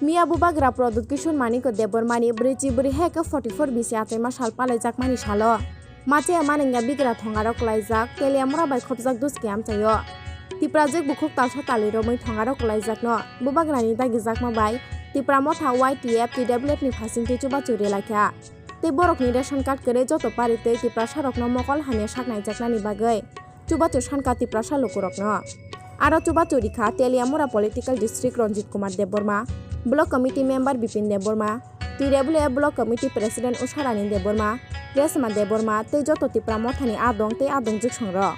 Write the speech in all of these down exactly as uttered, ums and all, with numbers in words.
Miya bubagra Pradyut Kishore Manikya Debbarmani brwichi brwi hai khe forty-four bisi achaima sal palaijakmani salo Machaya Maningya bigra thongarok kwlaijak Teliamura bai khopjak Duski amchaio. Tiprajwk bukhuk talsa talwi romwi thongarok kwlaijakno bubagrani dagijakma bai Tipra Motha Y T F T W F ni phasingtwi chubachu rwlaikha. Tei borokni ration card kwrwi joto paritwi Tiprasarokno mokol hamya sak naijaknani bagwi chubachu sankha Tiprasa lukurokno. Aro chubachu rikha Teliamura Political District Ranjit Kumar Debbarma, Block Committee Member Bipin Debbarma, T W F Block Committee President Usharani Debbarma, Resma Debbarma tei joto Tipra Mothani adong tei adongjwk songrok.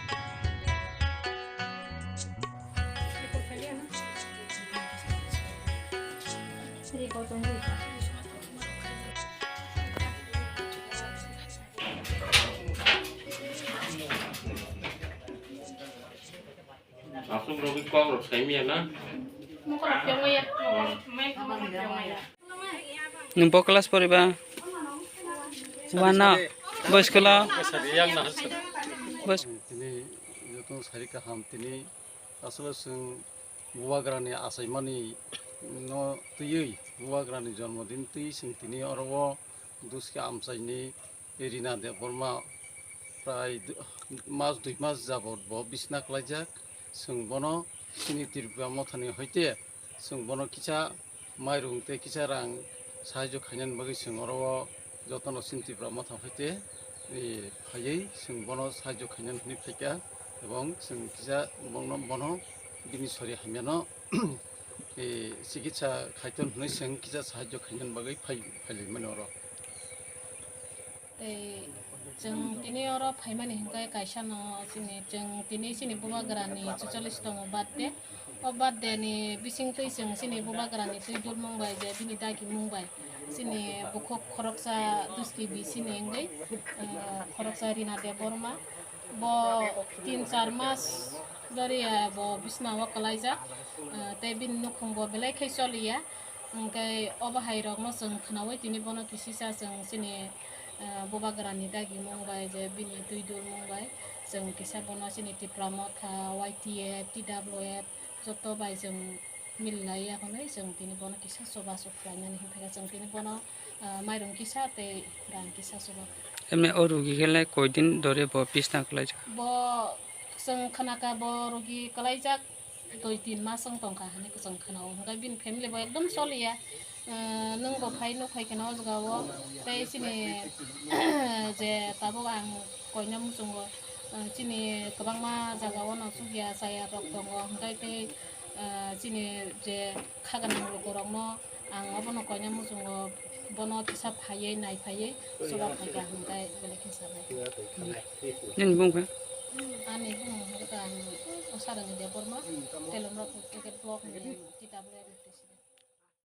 Aswk rwgwi kok rok sai manya na? Nwng bo class poriba? One na? Bo school o? Bos- Tini joto sari kaham, tini aswk chwng bubagrani achaimani no twiwi, bubagrani jonmodin twi chwng tini oro o Duski amchaini Rina Debbarma prai du-, mas dui mas jabot bo bisna kwlaijak. Chwng bono chini Tripura Mothani hoite chwng bono kisa mairung tei kisa rang sahajyo khainani bagwi chwng oro o jotono chini Tripura Motha hoite, eh, phaiwi chwng bono sahajyo khainani hwnwi phaikha, ebong chwng kisa bono, bono bini sori hamyano, eh, chikitsa khaiton hwnwi chwng kisa sahajyo khainani bagwi phai-, phailaimani oro. Tei chwng tini oro phaimani hwnkhe kaisa no chini, chwng tini chini bubagrani chuchollis tongmo birthday. O birthday ni bisingtwi chwng chini bubagrani twi dulmung bai je bini dagimung bai chini bukhuk khoroksa Duski bisini wngwi, eh, khoroksa Rina Debbarma. Bo tin char mas doriya bo bisna o kwlaijak, eh, tei bini nukhung bo belai khai choliya. Hwnkhe obo hai rokno chwng khnaui tini bono kisisa chwng chini, eh, bubagrani dagimung bai je bini twi dulmung bai chwng kisa bono chini Tipra Motha, Y T F, T W F joto bai chwng mil lai ya hwnwi chwng tini bono kisa chubachu khlainani hwn phaikha. Chwng tini bono, ah, mairung kisa tei rang kisa chuba. Eme o rugi khe le koi din dore bo bisna kwlaijak? Bo chwng khna kha bo rugi kwlaijak dui tin mas wng tong kha hwnwi chwng khna o. Hwnkhe bini family bo ekdom choliya. Ah, nwng bo phai nuk phai kheno o jaga o tei chini je tabuk ang koina muchungo, ah, chini kwbangma jaga o no chukya chaya rok tongo. Hwnkhe tei ah, chini je kha gwnang lukurokno ang obono koina muchungo bono kisa phaiwi nai phaiwi chuba phaikha hwnkhe belai khe sanai. Nini bumung khe? Ani bumung hwnkhe ang Usharani Debbarma, Teliamura Block ni T W F.